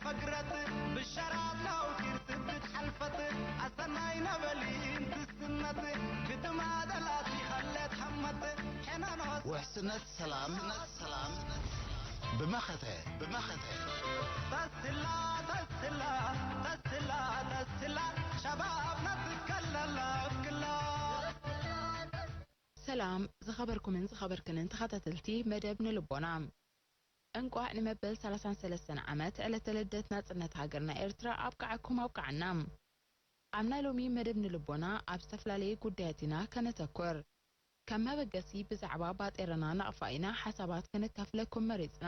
فكرت بالشرع توكيل ثبت حلفت أستناي نبلي انت السنة قد ما دلاتي خلت حمت حين نوصل ውሕስነት ሰላም ሰላም ብመኸተ ብመኸተ ተስላ ተስላ ተስላ ተስላ ሸባብና ትከለላ ክላ ሰላም ዝኸበርኩምን ዝኸበርክንን ተኸታተልቲ መደብ ንልቦና፣ እንቋዕ ንመበል ሰላሳን ሰለስተን ዓመት ዕለተ ልደት ናጽነት ሃገርና ኤርትራ ኣብቅዓኩም ኣብቅዓና። ኣብ ናይ ሎሚ መደብ ንልቦና ኣብ ዝተፈላለየ ጉዳያት ኢና ከነተኩር። ከም መበገሲ ብዛዕባ ባጤራና ናቕፋ ኢና ሓሳባት ከነካፍለኩም መሪጽና።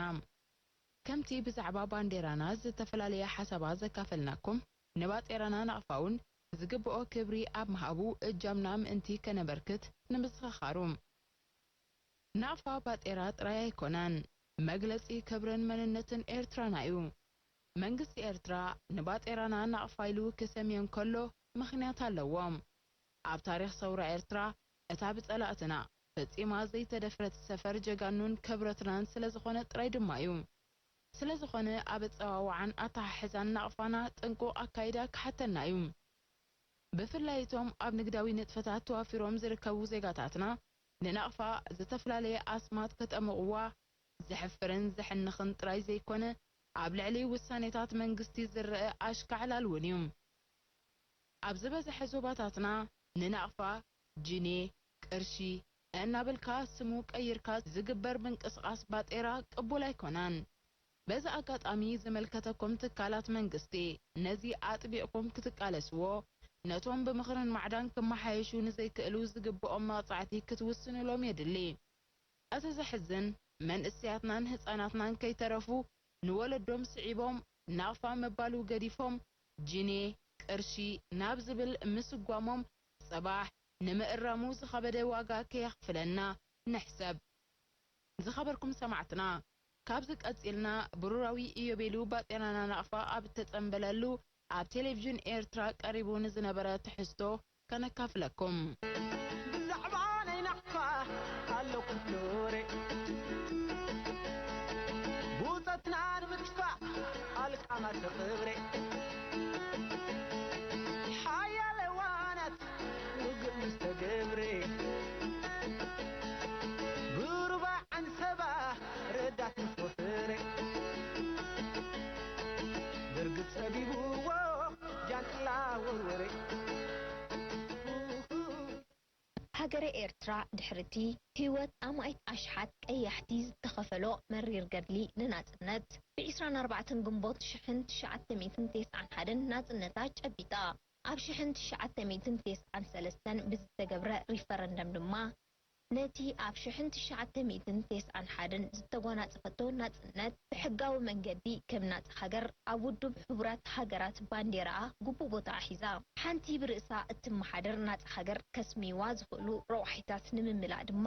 ከምቲ ብዛዕባ ባንዴራና ዝተፈላለየ ሓሳባት ዘካፈልናኩም፣ ንባጤራና ናቕፋ እውን ዝግብኦ ክብሪ ኣብ ምሃቡ እጃምና ምእንቲ ከነበርክት ንምዝኽኻሩ። ናቕፋ ባጤራ ጥራይ ኣይኮነን፣ መግለጺ ክብርን መንነትን ኤርትራና እዩ። መንግስቲ ኤርትራ ንባጤራና ናቕፋ ኢሉ ክሰምዮ እንከሎ ምኽንያት ኣለዎ። ኣብ ታሪኽ ሰውራ ኤርትራ እታ ብጸላእትና ፈጺማ ዘይተደፍረት ሰፈር ጀጋኑን ክብረትናን ስለዝኾነ ጥራይ ድማ እዩ። ስለዝኾነ ኣብ ኣጸዋውዓን ኣተሓሕዛን ናቕፋና ጥንቁቕ ኣካይዳ ክሓተና እዩ። ብፍላይ እቶም ኣብ ንግዳዊ ንጥፈታት ተዋፊሮም ዝርከቡ ዜጋታትና ንናቕፋ ዝተፈላለየ ኣስማት ከጠምቕዋ ዘሕፍርን ዘሕንኽን ጥራይ ዘይኮነ ኣብ ልዕሊ ውሳኔታት መንግስቲ ዝረኣ ኣሽካዕላል እውን እዩ። ኣብ ዝበዝሐ ዞባታትና ንናቕፋ ጅኔ፣ ቅርሺ፣ እናበልካ ስሙ ቀይርካ ዝግበር ምንቅስቓስ ባጤራ ቅቡል ኣይኮነን። በዚ ኣጋጣሚ ዝምልከተኩም ትካላት መንግስቲ ነዚ ኣጥቢቕኩም ክትቃለስዎ፣ ነቶም ብምኽርን ማዕዳን ክመሓየሹ ንዘይክእሉ ዝግብኦም መቕጻዕቲ ክትውስኑሎም የድሊ። እቲ ዘሕዝን መንእሰያትናን ህጻናትናን ከይተረፉ ንወለዶም ስዒቦም ናቕፋ ምባሉ ገዲፎም ጅኔ፣ ቅርሺ፣ ናብ ዝብል ምስጓሞም ጽባሕ ንምእራሙ ዝኸበደ ዋጋ ከየኽፍለና ንሕሰብ። ዝኸበርኩም ሰማዕትና፣ ካብዚ ቀጺልና ብሩራዊ ኢዮቤሉ ባጤራና ናቕፋ ኣብ እተጸንበለሉ ኣብ ቴሌቪዥን ኤርትራ ቀሪቡ ንዝነበረ ትሕዝቶ ከነካፍለኩም። ብዛዕባ ናይ ናቕፋ ኣለኩ ክብሬ ብውፀትና ንምጥፋእ ኣልቃማ ተቕብሬ ሓያለ ዋናት ውግእ ምስተገብሬ ብሩባ ዓንሰባ ረዳት ምስ ወፈሬ ብርግጽ ጸቢብዎ ጃንጥላ ወርወሬ ሃገረ ኤርትራ ድሕርቲ ህይወት ኣማኢት ኣሽሓት ቀያሕቲ ዝተኸፈሎ መሪር ገድሊ ንናጽነት፣ ብ ዕስራን ኣርባዕተን ግንቦት ሽሕን ትሽዓተ ሚእትን ተስዓን ሓደን ናጽነታ ጨቢጣ። ኣብ ሽሕን ትሽዓተ ሚእትን ተስዓን ሰለስተን ብዝተገብረ ሪፈረንደም ድማ፣ ነቲ ኣብ ሽሕን ትሽዓተ ሚእትን ተስዓን ሓደን ዝተጓናጸፈቶ ናጽነት፣ ብሕጋዊ መንገዲ ከም ናጻ ሃገር ኣብ ውድብ ሕቡራት ሃገራት ባንዴራኣ ግቡእ ቦታኣ ሒዛ። ሓንቲ ብርእሳ እትመሓደር ናጻ ሃገር ከስምይዋ ዝኽእሉ ረቋሒታት ንምምላእ ድማ፣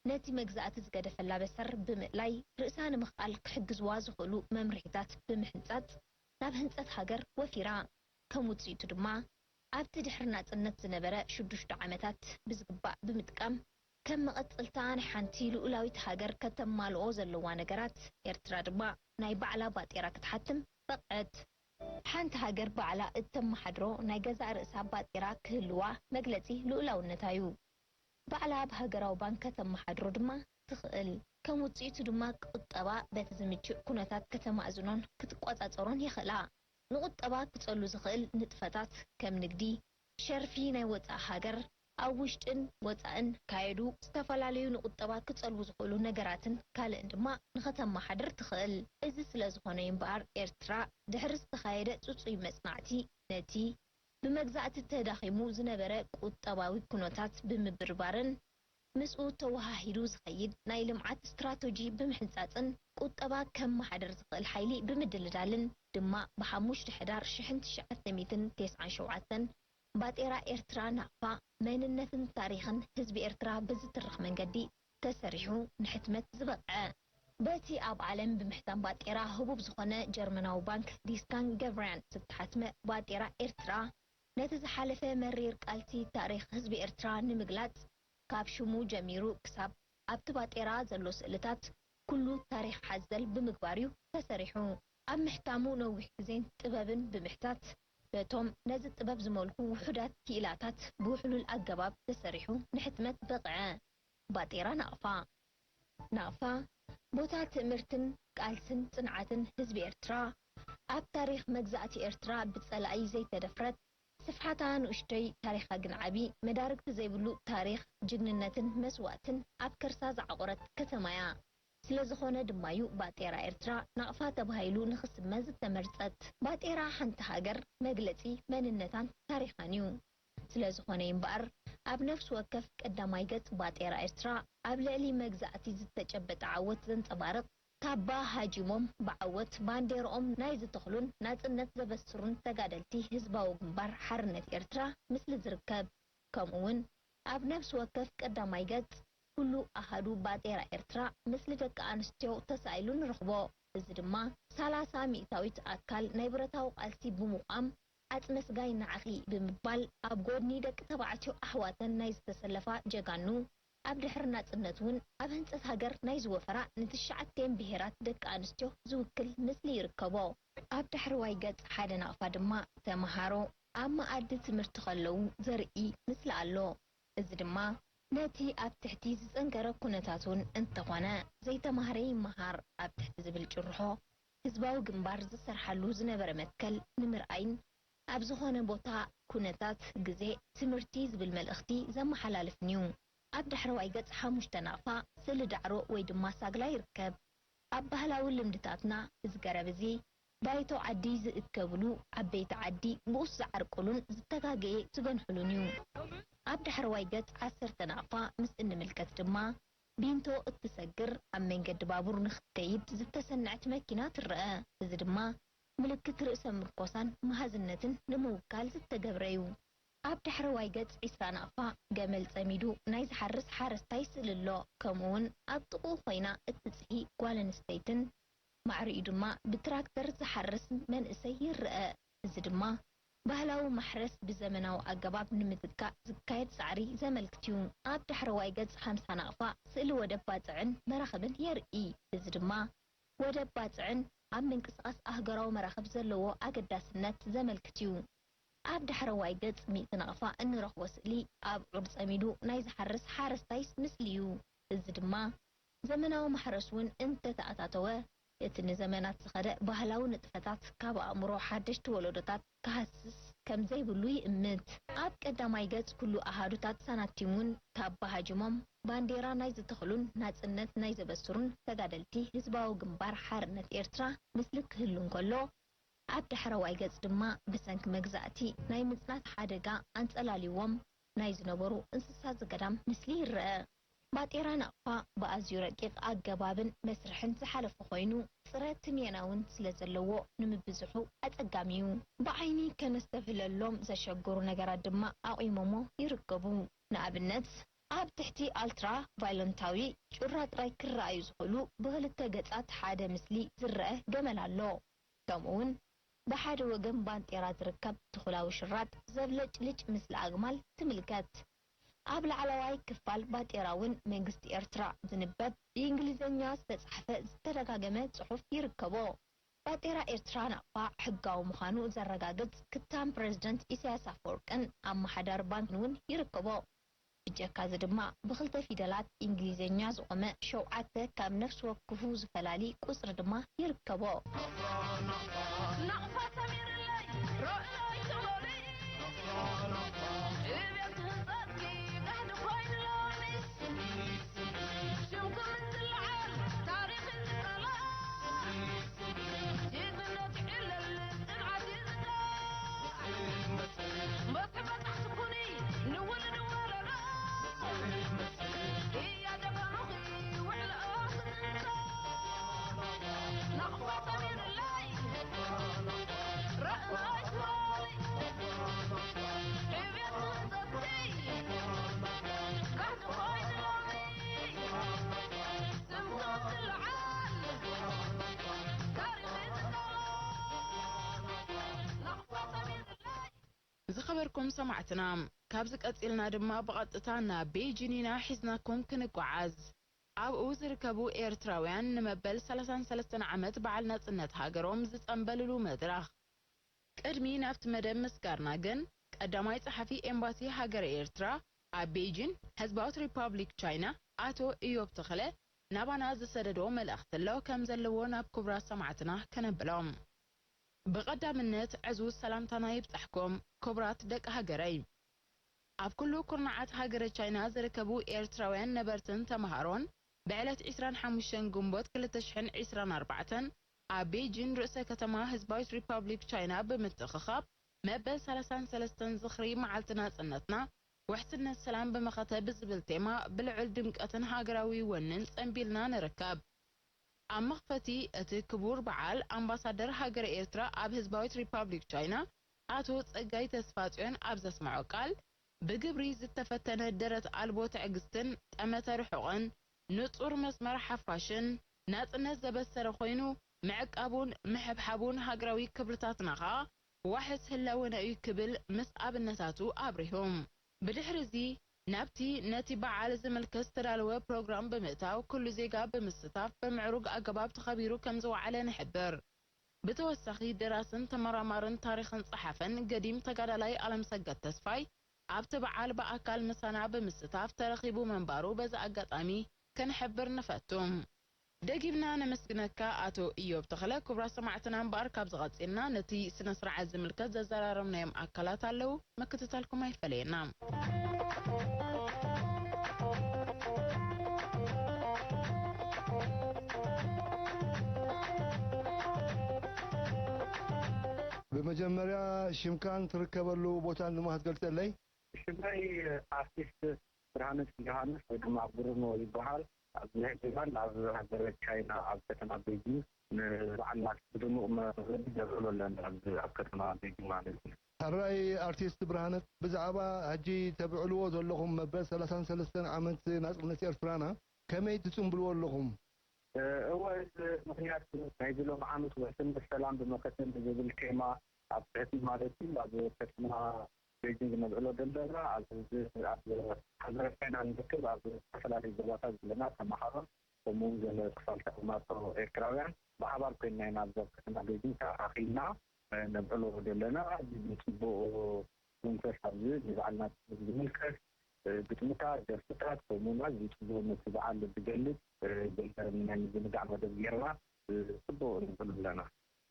ነቲ መግዛእቲ ዝገደፈላ በሰር ብምእላይ፣ ርእሳ ንምኽኣል ክሕግዝዋ ዝኽእሉ መምርሒታት ብምሕንጻጽ፣ ናብ ህንጸት ሃገር ወፊራ። ከም ውጽኢቱ ድማ፣ ኣብቲ ድሕሪ ናጽነት ዝነበረ ሽዱሽተ ዓመታት ብዝግባእ ብምጥቃም፣ ከም መቐጸልታ ናይ ሓንቲ ልኡላዊት ሃገር ከተማልኦ ዘለዋ ነገራት፣ ኤርትራ ድማ ናይ ባዕላ ባጤራ ክትሓትም በቕዐት። ሓንቲ ሃገር ባዕላ እተመሓድሮ ናይ ገዛእ ርእሳ ባጤራ ክህልዋ መግለጺ ልኡላውነታ እዩ። ባዕላ ብሃገራዊ ባንክ ከተመሓድሮ ድማ ትኽእል። ከም ውጽኢቱ ድማ ቁጠባ በቲ ዝምችእ ኩነታት ከተማእዝኖን ክትቆጻጸሮን ይኽእላ። ንቁጠባ ክጸሉ ዝኽእል ንጥፈታት ከም ንግዲ፣ ሸርፊ ናይ ወጻኢ ሃገር፣ ኣብ ውሽጥን ወጻእን ካየዱ ዝተፈላለዩ ንቁጠባ ክጸልዉ ዝኽእሉ ነገራትን ካልእን ድማ ንኸተመሓድር ትኽእል። እዚ ስለ ዝኾነ እዩ እምበኣር ኤርትራ ድሕሪ ዝተኻየደ ጽጹይ መጽናዕቲ ነቲ ብመግዛእቲ ተዳኺሙ ዝነበረ ቁጠባዊ ኩነታት ብምብርባርን ምስኡ ተወሃሂዱ ዝኸይድ ናይ ልምዓት ስትራተጂ ብምሕንጻጽን ቁጠባ ከመሓድር ዝኽእል ሓይሊ ብምድልዳልን ድማ ብሓሙሽተ ሕዳር ሽሕን ትሽዓተ ሚእትን ተስዓን ሸውዓተን ባጤራ ኤርትራ ናቕፋ መንነትን ታሪኽን ህዝቢ ኤርትራ ብዝትርኽ መንገዲ ተሰሪሑ ንሕትመት ዝበቕዐ። በቲ ኣብ ዓለም ብምሕታም ባጤራ ህቡብ ዝኾነ ጀርመናዊ ባንክ ዲስካን ገብርያን ዝተሓትመ ባጤራ ኤርትራ፣ ነቲ ዝሓለፈ መሪር ቃልሲ ታሪኽ ህዝቢ ኤርትራ ንምግላጽ፣ ካብ ሽሙ ጀሚሩ ክሳብ ኣብቲ ባጤራ ዘሎ ስእልታት ኩሉ ታሪኽ ሓዘል ብምግባር እዩ ተሰሪሑ። ኣብ ምሕታሙ ነዊሕ ግዜን ጥበብን ብምሕታት፣ በቶም ነዚ ጥበብ ዝመልኩ ውሑዳት ክኢላታት ብውሕሉል ኣገባብ ተሰሪሑ ንሕትመት በቕዐ። ባጤራ ናቕፋ። ናቕፋ፣ ቦታ ትእምርትን ቃልስን ጽንዓትን ህዝቢ ኤርትራ፣ ኣብ ታሪኽ መግዛእቲ ኤርትራ ብጸላኢ ዘይተደፍረት፣ ስፍሓታ ንኡሽተይ ታሪኻ ግን ዓቢ፣ መዳርግቲ ዘይብሉ ታሪኽ ጅግንነትን መስዋእትን ኣብ ከርሳ ዝዓቖረት ከተማ'ያ። ስለዝኾነ ድማ'ዩ ባጤራ ኤርትራ ናቕፋ ተባሂሉ ንኽስመ ዝተመርጸት። ባጤራ ሓንቲ ሃገር መግለጺ መንነታን ታሪኻን'ዩ። ስለዝኾነ እምበኣር፣ ኣብ ነፍሲ ወከፍ ቀዳማይ ገጽ ባጤራ ኤርትራ፣ ኣብ ልዕሊ መግዛእቲ ዝተጨበጠ ዓወት ዘንጸባርቕ፣ ካባ ሃጂሞም ብዓወት ባንዴርኦም ናይ ዝተኽሉን ናጽነት ዘበስሩን ተጋደልቲ ህዝባዊ ግንባር ሓርነት ኤርትራ ምስሊ ዝርከብ። ከምኡ'ውን ኣብ ነፍሲ ወከፍ ቀዳማይ ገጽ ኩሉ ኣሃዱ ባጤራ ኤርትራ ምስሊ ደቂ ኣንስትዮ ተሳኢሉ ንረኽቦ። እዚ ድማ ሰላሳ ሚእታዊት ኣካል ናይ ብረታዊ ቃልሲ ብምዃም፣ "ዓጽመ ስጋይ ንዓኺ" ብምባል ኣብ ጎድኒ ደቂ ተባዕትዮ ኣሕዋተን ናይ ዝተሰለፋ ጀጋኑ፣ ኣብ ድሕሪ ናጽነት እውን ኣብ ህንጸት ሃገር ናይ ዝወፈራ ንትሽዓቲኤን ብሄራት ደቂ ኣንስትዮ ዝውክል ምስሊ ይርከቦ። ኣብ ዳሕረዋይ ገጽ ሓደ ናቕፋ ድማ ተመሃሮ ኣብ መኣዲ ትምህርቲ ከለዉ ዘርኢ ምስሊ ኣሎ። እዚ ድማ ነቲ ኣብ ትሕቲ ዝጸንከረ ኩነታት እውን እንተኾነ ዘይተማህረ ይመሃር ኣብ ትሕቲ ዝብል ጭርሖ ህዝባዊ ግንባር ዝሰርሓሉ ዝነበረ መትከል ንምርኣይን ኣብ ዝኾነ ቦታ፣ ኩነታት፣ ግዜ፣ ትምህርቲ ዝብል መልእኽቲ ዘመሓላልፍን እዩ። ኣብ ዳሕረዋይ ገጽ ሓሙሽተ ናቕፋ ስእሊ ዳዕሮ ወይ ድማ ሳግላ ይርከብ። ኣብ ባህላዊ ልምድታትና እዚ ገረብ እዚ ባይቶ ዓዲ ዝእከብሉ፣ ዓበይቲ ዓዲ ብኡስ ዝዓርቅሉን ዝተጋገየ ዝገንሕሉን እዩ። ኣብ ዳሕረዋይ ገጽ ዓሰርተ ናቕፋ ምስ እንምልከት ድማ ቢንቶ እትሰግር ኣብ መንገዲ ባቡር ንኽትከይድ ዝተሰንዐት መኪና ትረአ። እዚ ድማ ምልክት ርእሰ ምርኮሳን መሃዝነትን ንምውካል ዝተገብረ እዩ። ኣብ ዳሕረዋይ ገጽ ዒስራ ናቕፋ ገመል ጸሚዱ ናይ ዝሓርስ ሓረስታይ ስእሊ ኣሎ። ከምኡውን ኣብ ጥቕኡ ኮይና እትጽሂ ጓል ኣንስተይትን ማዕሪኡ ድማ ብትራክተር ዝሓርስ መንእሰይ ይረአ። እዚ ድማ ባህላዊ ማሕረስ ብዘመናዊ ኣገባብ ንምትካእ ዝካየድ ጻዕሪ ዘመልክት እዩ። ኣብ ዳሕረዋይ ገጽ ሓምሳ ናቕፋ ስእሊ ወደብ ባጽዕን መራኽብን የርኢ። እዚ ድማ ወደብ ባጽዕን ኣብ ምንቅስቓስ ኣህጉራዊ መራኽብ ዘለዎ ኣገዳስነት ዘመልክት እዩ። ኣብ ዳሕረዋይ ገጽ ሚእቲ ናቕፋ እንረኽቦ ስእሊ ኣብዑር ጸሚዱ ናይ ዝሓርስ ሓረስታይ ምስሊ'ዩ። እዚ ድማ ዘመናዊ ማሕረስ እውን እንተተኣታተወ፣ እቲ ንዘመናት ዝኸደ ባህላዊ ንጥፈታት ካብ ኣእምሮ ሓደሽቲ ወለዶታት ክሃስስ ከም ዘይብሉ ይእምት። ኣብ ቀዳማይ ገጽ ኩሉ ኣሃዱታት ሳናቲም እውን ካብ ሃጂሞም ባንዴራ ናይ ዝተኽሉን ናጽነት ናይ ዘበስሩን ተጋደልቲ ህዝባዊ ግንባር ሓርነት ኤርትራ ምስሊ ክህሉ እንከሎ፣ ኣብ ዳሕረዋይ ገጽ ድማ ብሰንኪ መግዛእቲ ናይ ምጽናት ሓደጋ ኣንጸላልይዎም ናይ ዝነበሩ እንስሳ ዘገዳም ምስሊ ይረአ። ባጤራ ናቕፋ ብኣዝዩ ረቂቕ ኣገባብን መስርሕን ዝሓለፈ ኮይኑ፣ ጽረ ትሜና እውን ስለ ዘለዎ ንምብዝሑ ኣጸጋሚ እዩ። ብዓይኒ ከነስተብህለሎም ዘሸግሩ ነገራት ድማ ኣቑሞሞ ይርከቡ። ንኣብነት፣ ኣብ ትሕቲ ኣልትራ ቫዮለንታዊ ጩራ ጥራይ ክረኣዩ ዝኽእሉ ብኽልተ ገጻት ሓደ ምስሊ ዝረአ ገመል ኣሎ። ከምኡውን ብሓደ ወገን ባንጤራ ዝርከብ ትኹላዊ ሽራጥ ዘብለጭልጭ ምስሊ ኣግማል ትምልከት። ኣብ ላዕለዋይ ክፋል ባጤራ እውን መንግስቲ ኤርትራ ዝንበብ ብእንግሊዝኛ ዝተጻሕፈ ዝተደጋገመ ጽሑፍ ይርከቦ። ባጤራ ኤርትራ ናቕፋ ሕጋዊ ምዃኑ ዘረጋግጽ ክታም ፕረዚደንት ኢሳያስ ኣፈወርቅን ኣመሓዳሪ ባንክን እውን ይርከቦ። ብጀካ እዚ ድማ ብኽልተ ፊደላት እንግሊዝኛ ዝቖመ ሸውዓተ ካብ ነፍሲ ወከፉ ዝፈላሊ ቁጽሪ ድማ ይርከቦ። ናቕፋ ሰሚርለይ ሮእለይ ትበሊ ዕብየት ህንጸትኪ ጋህዲ ኮይኑ ሎሚ ሽምኩም እንትልዓል ታሪኽ ይዝከር ጅግንነት ይዕለል ጽንዓት ይዝከር መስሕ በጻሕቲ ኩኒ ንውልድ ወለዶ እያ ጀጋኑኺ ውዕለኦ ክትንቶ ናቕፋ ሰሚርለይ ራእናይ ትበሊ ዕብየት ህንጸትኪ ጋህዲ ኮይኑ ሎሚ ስምኩም ትልዓል ታሪኽ ይዝከር ናቕፋ ሰሚርለይ ዝኸበርኩም ሰማዕትና፣ ካብዚ ቀጺልና ድማ ብቐጥታ ናብ ቤጂን ኢና ሒዝናኩም ክንጓዓዝ። ኣብኡ ዝርከቡ ኤርትራውያን ንመበል ሰላሳን ሰለስተን ዓመት በዓል ናጽነት ሃገሮም ዝጸንበልሉ መድረኽ። ቅድሚ ናብቲ መደብ ምስጋርና ግን፣ ቀዳማይ ጸሓፊ ኤምባሲ ሃገረ ኤርትራ ኣብ ቤይጂን፣ ህዝባዊት ሪፓብሊክ ቻይና፣ ኣቶ ኢዮብ ተኽለ፣ ናባና ዝሰደዶ መልእኽቲ ኣሎ፣ ከም ዘለዎ ናብ ክቡራት ሰማዕትና ከነብሎም። ብቐዳምነት ዕዙዝ ሰላምታና ይብጻሕኩም፣ ክቡራት ደቂ ሃገረይ። ኣብ ኩሉ ኩርናዓት ሃገረ ቻይና ዝርከቡ ኤርትራውያን ነበርትን ተመሃሮን፣ ብዕለት ዕስራን ሓሙሽተን ግንቦት ክልተ ሽሕን ዕስራን ኣርባዕተን ኣብ ቤይጂን ርእሰ ከተማ ህዝባዊት ሪፓብሊክ ቻይና ብምትእኽኻብ፣ መበል ሰላሳን ሰለስተን ዝኽሪ መዓልቲ ናጽነትና፣ ውሕስነት ሰላም ብመኸተ ብዝብል ቴማ፣ ብልዑል ድምቀትን ሃገራዊ ወንን ጸንቢልና ንርከብ። ኣብ መኽፈቲ እቲ ክቡር በዓል፣ ኣምባሳደር ሃገረ ኤርትራ ኣብ ህዝባዊት ሪፓብሊክ ቻይና፣ ኣቶ ጸጋይ ተስፋጽዮን ኣብ ዘስምዖ ቃል፣ ብግብሪ ዝተፈተነ ደረት ኣልቦ ትዕግስትን ጠመተ ርሑቕን፣ ንጹር መስመር ሓፋሽን ናጽነት ዘበሰረ ኮይኑ፣ ምዕቃቡን ምሕብሓቡን ሃገራዊ ክብርታትና ኸኣ ዋሕስ ህላወና እዩ ክብል ምስ ኣብነታቱ ኣብሪሁ። ብድሕሪ እዚ ናብቲ ነቲ በዓል ዝምልከት ዝተዳለወ ፕሮግራም ብምእታው፣ ኩሉ ዜጋ ብምስታፍ ብምዕሩግ ኣገባብ ተኸቢሩ ከም ዝወዓለ ንሕብር። ብተወሳኺ ደራስን ተመራማርን ታሪኽን ጸሓፍን ገዲም ተጋዳላይ ኣለምሰገድ ተስፋይ ኣብቲ በዓል ብኣካል ምሳና ብምስታፍ ተረኺቡ ምንባሩ በዚ ኣጋጣሚ ክንሕብር ንፈቱ። ደጊምና ነመስግነካ ኣቶ ኢዮብ ተኽለ። ክቡራት ሰማዕትና እምበኣር ካብዚ ቀጺልና ነቲ ስነ ስርዓት ዝምልከት ዘዘራረብናዮም ኣካላት ኣለዉ፣ ምክትታልኩም ኣይፈለየና። ብመጀመርያ ሽምካን ትርከበሉ ቦታን ድማ ክትገልጸለይ? ሽመይ ኣርቲስት ብርሃነ ዮሃንስ ወይ ድማ ብሩኖ ይበሃል። ኣብዚ ሕጂ እዋን ኣብ ሃገረ ቻይና ኣብ ከተማ ቤጂንግ ንበዓል ናጽነት ብድሙቕ መገዲ ነብዕሎ ኣለና፣ ኣብዚ ኣብ ከተማ ቤጂንግ ማለት እዩ። ሕራይ ኣርቲስት ብርሃነ፣ ብዛዕባ ሕጂ ተብዕልዎ ዘለኹም መበል ሰላሳን ሰለስተን ዓመት ናጽነት ኤርትራና ከመይ ትጽንብልዎ ኣለኹም? እ፣ እወ፣ እዚ ምኽንያት ናይዚ ሎምዓመት ውሕስነት ሰላም ብመኸተ ንዝብል ቴማ ኣብ ትሕቲ ማለት እዩ ኣብ ከተማ ቤጂንግ ነብዕሎ ዘለና፣ ኣብ ህዝቢ፣ ኣብ ሃገረ ቻይና ንርከብ፣ ኣብ ዝተፈላለዩ ዞባታት ዘለና ተምሃሮን፣ ከምኡ እውን ዘለ ክፋል ተቐማጦ ኤርትራውያን ብሓባር ኮይንና ኢና ኣብዚ ኣብ ከተማ ቤጂንግ ተኣኻኺብና፣ እ፣ ነብዕሎ ዘለና። እዚ ብጽቡቕ መንፈስ ኣብዚ ንበዓል ናጽነት ዝምልከት፣ እ፣ ግጥምታት፣ ደርፍታት፣ ከምኡ እውን ኣዝዩ ጽቡቕ ነቲ በዓል ዝገልጽ፣ እ፣ ናይ ምዝንጋዕ መደብ ጌርና፣ እ፣ ጽቡቕ ነብዕሎ ኣለና።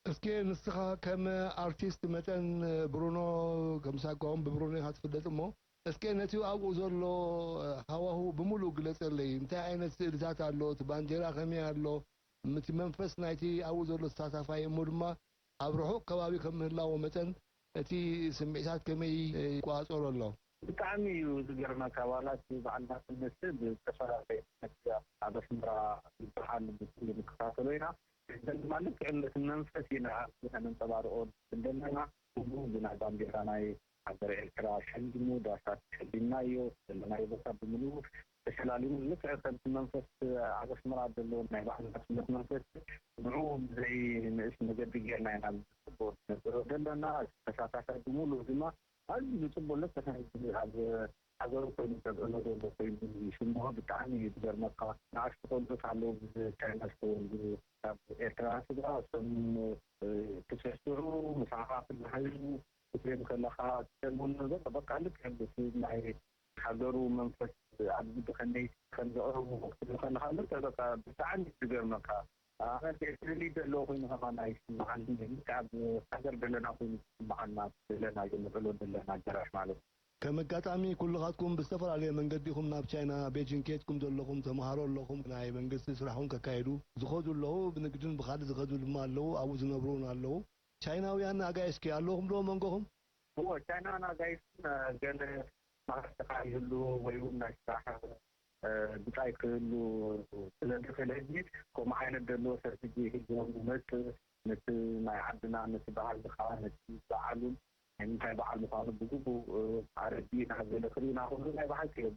እስከ ንስኻ ከም ኣርቲስት መጠን ብሩኖ፣ ከም ሳጓ እውን ብብሩኖ ኢኻ ትፍለጥ እሞ፣ እስከ ነቲ ኣብኡ ዘሎ ሃዋሁ ብምሉእ ግለጸለይ። እንታይ ዓይነት ስእልታት ኣሎ? እቲ ባንዴራ ከመይ ኣሎ? እቲ መንፈስ ናይቲ ኣብኡ ዘሎ ተሳታፋይ፣ እሞ ድማ ኣብ ርሑቕ ከባቢ ከም ምህላዎ መጠን፣ እቲ ስምዒታት ከመይ ይቆጻጸሮ ኣሎ? ብጣዕሚ እዩ ዝገርመካ፣ ዋላ እቲ በዓል ናጽነት ብዝተፈላለየ መግለጺ ኣብ ኣስመራ ዝበሃል ብፍሉይ ንከታተሎ ኢና። ግን ድማ ልክዕ ነቲ መንፈስ ኢና ነንጸባርቖ ዘለና። ኩሉ ብናይ ባንዴራ ናይ ሃገረ ኤርትራ ሸሊሙ፣ ዳሳት ሸሊምናዮ፣ ዘለናዮ ቦታ ብምሉኡ ተሸላሊሙ። ልክዕ ከምቲ መንፈስ ኣብ ኣስመራ ዘለዎ ናይ በዓል ናጽነት መንፈስ፣ ንዕኡ ብዘይ ንእስ መገዲ ጌርና ኢና ብጽቡቕ ነብዕሎ ዘለና። ተሳታፋይ ብምሉኡ ድማ ኣዝዩ ብጽቡቕ ልክዕ ከምቲ ኣብ ሃገሩ ኮይኑ ዘብዕሎ ዘሎ ኮይኑ ይስምዖ። ብጣዕሚ እዩ ዝገርመካ። ንኣሽቱ ቆልዑት ኣለዉ፣ ብቻይና ዝተወልዱ፣ ካብ ኤርትራውያን ስድራ፣ እሶም፣ እ፣ ክስዕስዑ፣ ምሳኻ ክለሃዩ ክትሪኦም ከለኻ፣ ትሰምዑ፣ በቃ፣ በቃ፣ ልክዕ ብቲ ናይ ሃገሩ መንፈስ ኣብዚ ብኸመይ ከም ዘቕርቡ ክትርኢ ከለኻ፣ ልክዕ በቃ ብጣዕሚ እዩ ዝገርመካ። ኣነ ስእሊ ዘለዎ ኮይኑ ከማን ኣይስምዓንን እዩ። ልክዕ ኣብ ሃገር ዘለና ኮይኑ ዝስምዓና፣ ዘለና፣ ዘንዕሎ ዘለና ኣዳራሽ ማለት እዩ። ከም ኣጋጣሚ ኩልኻትኩም ብዝተፈላለየ መንገዲ ኢኹም ናብ ቻይና ቤጂንግ ከይድኩም ዘለኹም፣ ተምሃሮ ኣለኹም፣ ናይ መንግስቲ ስራሕ እውን ከካየዱ ዝኸዱ ኣለዉ፣ ብንግድን ብኻልእ ዝኸዱ ድማ ኣለዉ፣ ኣብኡ ዝነብሩ እውን ኣለዉ። ቻይናውያን ኣጋይሽከ ኣለኹም ዶ መንጎኹም? እወ፣ ቻይናውያን ኣጋይሽ እውን፣ እ፣ ገለ ማሕበረሰብ ይህሉ ወይ እውን ናይ ስራሕ፣ እ፣ ብጻይ ክህሉ ስለ ዝኽእል፣ ሕጂ ከምኡ ዓይነት ዘለዎ ሰብ ሕጂ ሒዝዎም ዝመጽእ፣ ነቲ ናይ ዓድና፣ ነቲ ባህልና፣ ነቲ በዓሉን ናይ ምንታይ በዓል ምዃኑ ብግቡእ፣ እ፣ ኣረዲእና፣ ገለ ክርእዩና ከለዉ ናይ ብሓቂ እዮም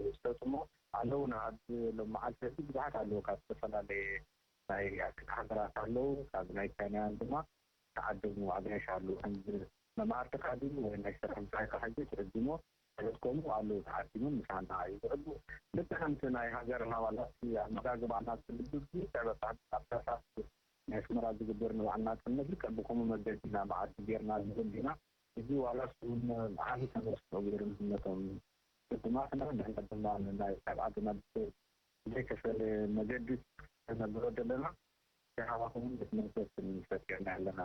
ዝሰጥሙ ኣለዉና። ኣብዚ ሎም መዓልቲ እዚ ብዙሓት ኣለዉ፣ ካብ ዝተፈላለየ ናይ ኣፍሪቃ ሃገራት ኣለዉ፣ ካብ ናይ ቻይናውያን ድማ ተዓደሙ ኣጋይሽ ኣለዉ። ከምዚ መማህርትኻ ድዩ ወይ ናይ ስራሕ ምጽኣይካ ሕጂ ትዕድሞ፣ ሰበት ከምኡ ኣለዉ ተሓኪሞም ምሳና ይውዕሉ። ልክዕ ከምቲ ናይ ሃገርና ዋላ እቲ ኣመጋግባና ዝብል ብዙሕ ዕበታት ኣብታታት ናይ ኣስመራ ዝግበር ንባዕልና ጥምት ልክዕ ብከምኡ መገዲ ኢና መኣዲ ጌርና ንብል ኢና። እዚ ዋላ እሱ እውን ዓቢ ተመስጦ ገይሩ ንነቶም ስጉማትና ንሕና ድማ ንናይ ካብ ዓድና ዘይተፈለ መገዲ ተነብሮ ዘለና። ከማኹም ምስ መንፈስ ፈጢርና ኣለና።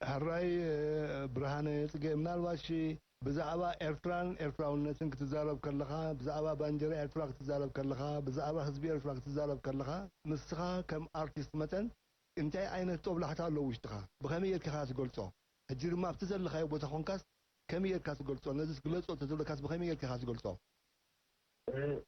ሕራይ ብርሃነ ጽጌ፣ ምናልባት ሺ ብዛዕባ ኤርትራን ኤርትራውነትን ክትዛረብ ከለኻ፣ ብዛዕባ ባንዴራ ኤርትራ ክትዛረብ ከለኻ፣ ብዛዕባ ህዝቢ ኤርትራ ክትዛረብ ከለኻ፣ ንስኻ ከም ኣርቲስት መጠን እንታይ ዓይነት ጦብላሕታ ኣሎ ውሽጥኻ? ብኸመይ ጌርካ ኢኻ ትገልጾ? ሕጂ ድማ ኣብቲ ዘለኻዮ ቦታ ኾንካስ ከመይ ጌርካ ትገልጾ? ነዚስ ግለጾ ተትብለካስ ብኸመይ ጌርካ ኢኻ ትገልጾ?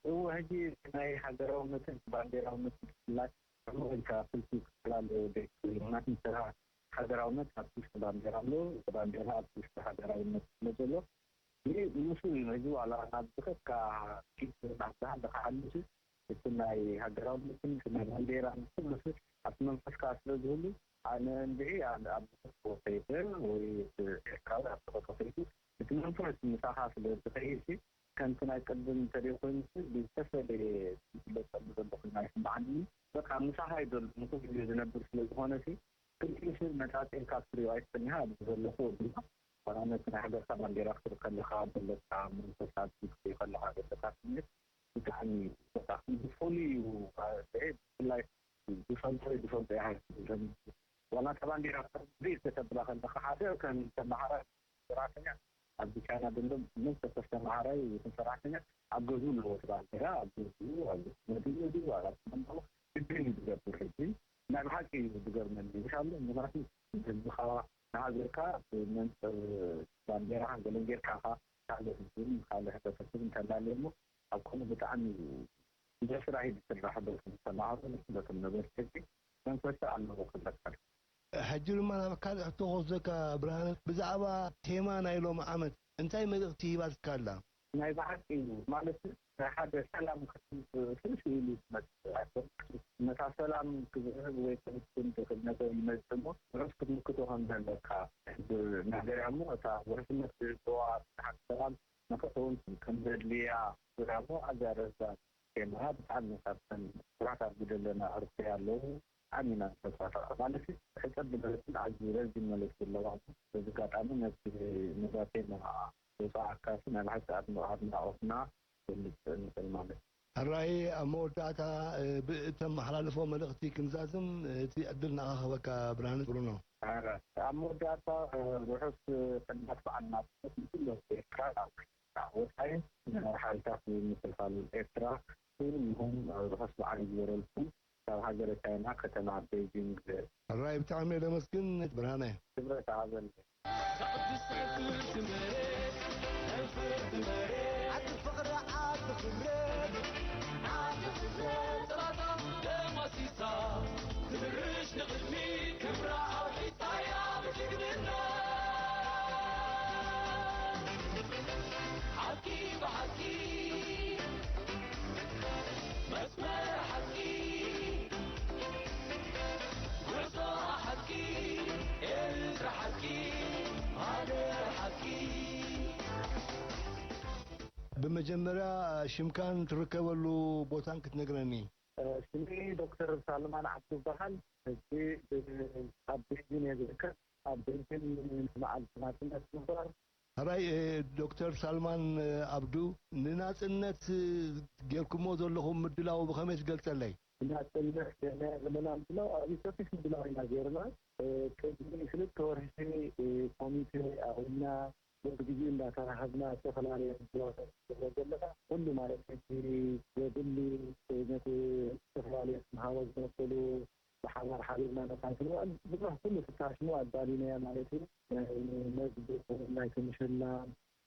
እወ፣ ሕጂ ናይ ሃገራውነትን ባንዴራውነትን ብፍላይ ዕሙቕ ኢልካ ፍልፍል ክፈላለ ዘይክእል እዩ። ምኽንያቱ፣ ስራሕ ሃገራውነት ኣብ ውሽጢ ባንዴራ ኣሎ፣ እቲ ባንዴራ ኣብ ውሽጢ ሃገራውነት ስለ ዘሎ፣ ይህ ንሱ እዩ። ሕጂ ዋላ ናብ ዝኸድካ ኪድ ናብዝሃለካ ሓሊሱ፣ እቲ ናይ ሃገራውነትን እቲ ናይ ባንዴራን ኩሉስ ኣብቲ መንፈስካ ስለ ዝህሉ፣ ኣነ እንድዒ ኣብ ኣብ ዝኸድክዎ ከይደ ወይ እቲ ኤርትራዊ ኣብ ዝኸድክዎ ከይዱ፣ እቲ መንፈስ ምሳኻ ስለ ዝኸይድ፣ ከምቲ ናይ ቅድም እንተደይኮይኑሲ ብዝተፈለየ ዝግለጸሉ ዘሎ ኮይኑ ኣይስምዓንን እዩ። በቃ ምሳኻ እዩ ዘሎ ንኹሉ ግዜ ዝነብር ስለ ዝኾነሲ፣ ክልቲኡ ሰብ ነጻጺልካ ክትሪኦ ኣይትኽእልን ኢኻ። ኣብዚ ዘለኹዎ ድማ ዋላ ነቲ ናይ ሃገርካ ባንዴራ ክትርኢ ከለኻ ዘለካ መንፈስ፣ ኣብዚ ክትሪኦ ከለኻ ዘለካ ስምዒት ብጣዕሚ በቃ ብፍሉይ እዩ። ብፍላይ ዝፈልጦ ዝፈልጦ ይሃ ዋላ እታ ባንዴራ ሪእ ከተብላ ከለካ ሓደ ከም ተመሃራይ ሰራሕተኛ ኣብዚ ቻይና ዘሎ መን ሰፈር ተመሃራይ ይኹን ሰራሕተኛ ኣብ ገዝኡ ኣለዎ እቲ ባንዴራ ኣብ ገዝኡ ኣብ መድኡ ዋላ ትመንጠሎ ግድን እዩ ዝገብር። ሕጂ ናይ ብሓቂ እዩ ዝገርመኒ ይሻሉ ምክንያቱ ህዝብኻ ንሃገርካ ብመንፅር ባንዴራ ገለን ጌርካ ኢኻ ካልእ ህዝብን ካልእ ሕብረተሰብ እንተላለየ እሞ ኣብ ከምኡ ብጣዕሚ እዩ ብዙሕ ስራሕ እዩ ዝስራሕ በቶም ተማሃሮ በቶም ነበርቲ ሕጂ መንፈስ ኣለዎ ክበሃል። ሕጂ ድማ ናብ ካልእ ሕቶ ክወስደካ ብርሃነ፣ ብዛዕባ ቴማ ናይ ሎም ዓመት እንታይ መልእኽቲ ሂባትካ ኣላ? ናይ ብሓቂ እዩ ማለት ናይ ሓደ ሰላም ክትምፅ ፍልፍል ኢሉ ዝመፅእ ኣይኮን። ነታ ሰላም ክዝህብ ወይ ክምስን ዝኽእል ነገር ይመፅእ እሞ ርሑስ ክትምክቶ ከም ዘለካ ነገር እያ እሞ እታ ውሕስነት ዝህልዋ ስራሕቲ ሰላም ንክኸውን ከም ዘድልያ ዙርያ እሞ ኣዝያ ረዛ ቴማ ብጣዕሚ ካብተን ኩራት ኣብ ዝደለና ኣርትያ ኣለዉ ብጣዕሚ ኢና ንፈትዋ ማለት ሕፀር ዝበለትን ኣዝዩ ረዚን መልእክቲ ኣለዋ። በዚ ኣጋጣሚ ነቲ ነዛ ቴማ ዘውፃኣካሲ ናይ ብሓቂ ኣድናቆትና ክገልፅ ንኽእል ማለት እዩ። ሕራይ ኣብ መወዳእታ ብእተመሓላልፎ መልእኽቲ ክንዛዝም እቲ ዕድል ንዓኻ ክህበካ ብርሃነ ብሩኖ። ሕራይ ኣብ መወዳእታ ርሑስ ሕዳት በዓል ናጽነት ንኩሎም ኤርትራ ኣብ ወጻኢ ንሓይልታት ምክልኻል ኤርትራ ኩሉኹም ርሑስ በዓል ይግበረልኩም። ካብ ሃገረ ቻይና ከተማ ቤጂንግ። ሕራይ ብጣዕሚ እየ ለመስግን ብርሃነ። ክብረት ኣበል። ዓዲ ፍቕሪ ዓዲ ክብረት ዓዲ ክብረት ጥራታ ደማሲሳ ክትርሽ ንቕድሚ ክብራ ኣውሒሳያ ብጅግንነት ሓቂ ብሓቂ መስመር ሓቂ ጉዕዞ ሓቂ ኤርትራ ሓቂ ሃገር ሓቂ። ብመጀመርያ ሽምካን ትርከበሉ ቦታን ክትነግረኒ? ሽመይ ዶክተር ሳልማን ዓብዱ ይበሃል። ሕጂ ኣብ ቤጂን እየ ዝርከብ። ኣብ ቤጂን ንመዓልቲ ናጽነት ምግባር። ሕራይ ዶክተር ሳልማን ኣብዱ፣ ንናጽነት ጌርኩሞ ዘለኹም ምድላው ብኸመይ ትገልጸለይ? ንናጽነት ጌርናዮ ዘለና ምድላው ኣዝዩ ሰፊሕ ምድላው ኢና ጌርና። ቅድሚ ክልተ ወርሒ ኮሚቴ ኣቑምና በብግዜኡ እንዳተራኸብና ዝተፈላለየ ምድላዋት ንገብሮ ዘለና ኩሉ ማለት ሕጂ ዘድሊ ነቲ ዝተፈላለየ ክምሃቦ ዝመሰሉ ብሓባር ሓቢርና ነታትሎ ብዙሕ ኩሉ ፍታሽ ሞ ኣዳሊናዮ ማለት እዩ። ናይ መግቢ ናይ ክምሽላ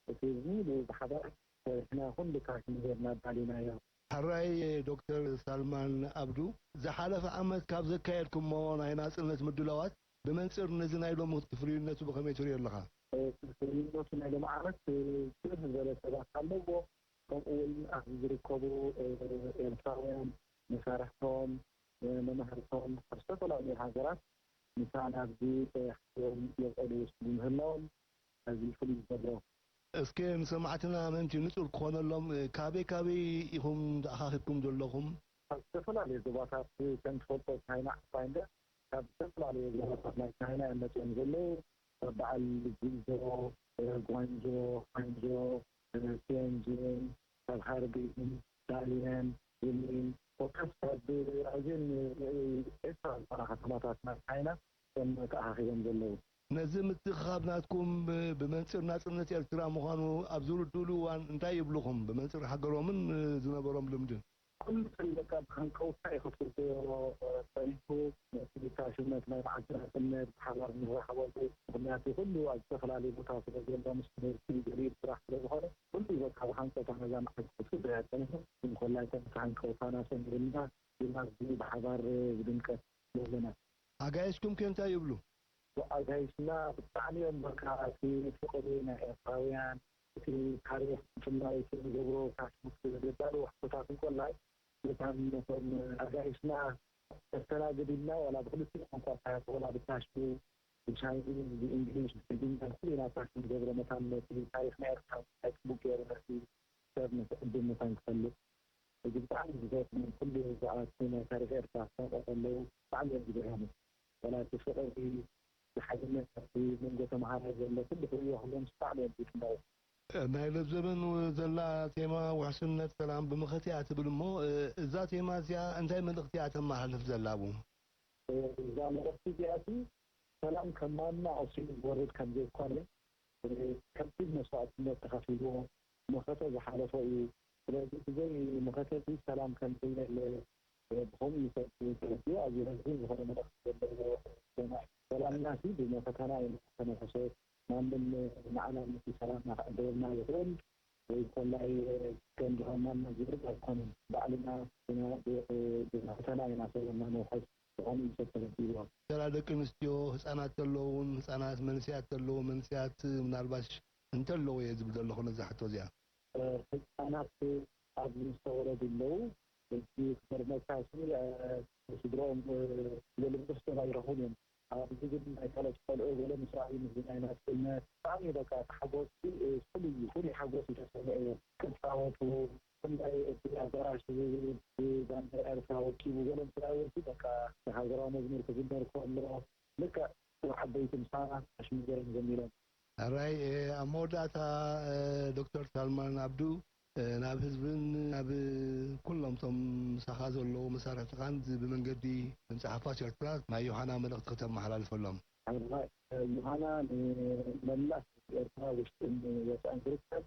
እቲ ሙሉ ብሓባር ሰሪሕና ኩሉ ካሽ ንገርና ኣዳሊናዮ። ሕራይ ዶክተር ሳልማን ኣብዱ፣ ዝሓለፈ ዓመት ካብ ዘካየድኩሞ ናይ ናጽነት ምድላዋት ብመንጽር ነዚ ናይ ሎሚ ፍርይነቱ ብኸመይ ትሪኦ ኣለኻ? ፍርይነቱ ናይ ሎሚ ዓመት ስፍሕ ዝበለ ሰባት ኣለዎ። ከምኡ እውን ኣብዚ ዝርከቡ ኤርትራውያን መሳርሕቶም መማህርቶም ካብ ዝተፈላለዩ ሃገራት ምሳና ኣብዚ ሓዮም የብዕሉ ውስጥ ብምህላዎም ኣዝዩ ፍሉይ ዝገብሮ እስከ ንሰማዕትና ምእንቲ ንጹር ክኾነሎም፣ ካበይ ካበይ ኢኹም ተኣኻኺብኩም ዘለኹም? ካብ ዝተፈላለዩ ዞባታት ከም ትፈልጦ ቻይና ዓባይ እንዳ ካብ ዝተፈላለዩ ዞባታት ናይ ቻይና እዮም መፅኦም ዘለዉ። ካብ በዓል ጂንዞ፣ ጓንጆ፣ ሃንጆ፣ ቲያንጂን፣ ካብ ሃርቢን፣ ዳሊያን፣ ዚኒን ኮታስ ካብ ኣዝየን ኤርትራ ዝኾና ከተማታት ናይ ቻይና እዮም ተኣኻኺቦም ዘለዉ። ነዚ ምትእኽኻብ ናትኩም ብመንፅር ናፅነት ኤርትራ ምዃኑ ኣብ ዝርድኡሉ እዋን እንታይ ይብልኹም? ብመንፅር ሃገሮምን ዝነበሮም ልምድን? ኩሉ ሰብ በቃ ብሃንቀውታ እዩ ክትርድኦ ጸኒሑ። ነቲ ታሽነት ናይ መዓልቲ ናጽነት ብሓባር እንራኸበሉ ምኽንያት እዩ። ኩሉ ኣብ ዝተፈላለዩ ቦታ ስለ ዘሎ ምስ ትምህርቲ ገሊኡ ስራሕ ስለ ዝኾነ ኩሉ በቃ ብሃንቀውታ ነዛ መዓልቲ ክትርድኦ እያ ጸኒሑ። እንኮላይ ከም ሃንቀውታና ሰሚሩልና ድማ ብሓባር ብድምቀት ኣለና። ኣጋይሽኩም ከ እንታይ ይብሉ? ኣጋይሽና ብጣዕሚ እዮም በቃ እቲ ፍቕሪ ናይ ኤርትራውያን እቲ ታሪኽ ብፍላይ እቲ ንገብሮ ታሽሙት ዘዳለዎ ሕቶታት እንኮላይ ነታም ነቶም ኣጋይሽና ተስተናግድ ኢልና ዋላ ብክልቲኡ ቋንቋታት ዋላ ብታሽሙ ብቻይኒዝ ብእንግሊሽ ብትግርኛ ኩሉ ኢና ታሽሙ ንገብሮ መታን ነቲ ታሪኽ ናይ ኤርትራ እንታይ ጽቡቅ ገይሩ ነቲ ሰብ ነቲ ዕድል መታን ክፈልጥ እዚ ብጣዕሚ ዝገርም ኩሉ ዝኣቱ ናይ ታሪኽ ኤርትራ ክሰምዑ ከለዉ ብጣዕሚ እዮም ዝገርሙ። ወላ እቲ ፍቕሪ፣ እቲ ሓድነት ኣብቲ መንጎ ተምሃራይ ዘሎ ኩሉ ክርእዮ ከለዉ ምስጣዕ እዮም ዝድነቑ። ናይ ለብዘበን ዘላ ቴማ ውሕስነት ሰላም ብመኸተ እያ ትብል እሞ እዛ ቴማ እዚኣ እንታይ መልእኽቲ እያ ተመሓላልፍ ዘላ ኣብኡ? እዛ መልእኽቲ እዚኣሲ ሰላም ከም ማና ኣውሲኑ ዝወርድ ከም ዘይኮነ ከቢድ መስዋእትነት ተኸፊልዎ መኸተ ዝሓለፎ እዩ። ስለዚ ብዘይ መኸተ እዚ ሰላም ከም ዘየለ ብኸምኡ እዩ ሰብ ተረዲኡ። ኣዝዩ ረዚን ዝኾነ መልእኽቲ ዘለዎ ዜና እዩ። ሰላምና ሲ ብመኸተና እዩ ተነፈሰ። ማንም ንዓና ነቲ ሰላምና ክዕድለልና ይኽእል ወይ ኮላይ ከም ድኻ ማና ዝርድ ኣይኮነን። ባዕልና ብመኸተና ኢና ሰላምና ነውሕስ። ዝኾነ እዩ ሰብ ተረዲእዎ። ተራ ደቂ ኣንስትዮ ህፃናት ዘለውን ህፃናት መንስያት ዘለዉ መንስያት ምናልባሽ እንተለዉ እየ ዝብል ዘለኹ ነዛ ሕቶ እዚኣ። ህፃናት ኣብ ዝተወለዱ ኣለዉ። እዚ ክገርመካ ሲ ስድሮኦም ልምዱስ ዶላ ይረኽቡን እዮም። ኣብዚ ግን ናይ ካልኦት ቆልዑ ገለ ምስ ረኣዩ ምስዚ ናይ ናጽነት ብጣዕሚ በቃ እቲ ሓጎስ ፍሉይ እዩ። ፍሉይ ሓጎስ እዩ ተሰሚዕዎ። ክጻወቱ ብፍላይ እቲ ኣዳራሽ ብባንዴራ ኤርትራ ወቂቡ ገለ ምስ ረኣዩ በቃ እቲ ሃገራዊ መዝሙር ክዝመር ከሎ ልክዕ ዓበይቲ ምሳና ኣሽሚገሮም ዘሚሮም። ሕራይ ኣብ መወዳእታ ዶክተር ሳልማን ኣብዱ ናብ ህዝብን ናብ ኩሎም እቶም ምሳኻ ዘለዉ መሳርሕትኻን ብመንገዲ ምንጻሓፋት ኤርትራ ናይ ዮሃና መልእኽቲ ክተመሓላልፈሎም። ሕራይ ዮሃና ንመላእ ህዝቢ ኤርትራ ውሽጥን ወጻእን ዝርከብ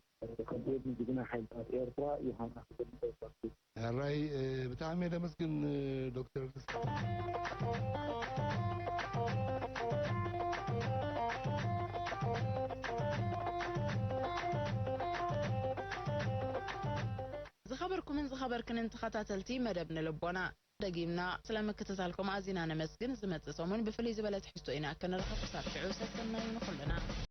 ከምኡ እውን ንጅግና ሓይልታት ኤርትራ ዮሃና ክብል ይፈቱ። ሕራይ ብጣዕሚ እየ ደመስግን ዶክተር። ዝኸበርኩምን ዝኸበርክንን ተኸታተልቲ መደብ ንልቦና ደጊምና ስለ ምክትታልኩም ኣዚና ነመስግን። ዝመጽእ ሰሙን ብፍልይ ዝበለ ትሕዝቶ ኢና ክንራኸብ ክሳብ ሽዑ ሰሰናዩ ንኹልና።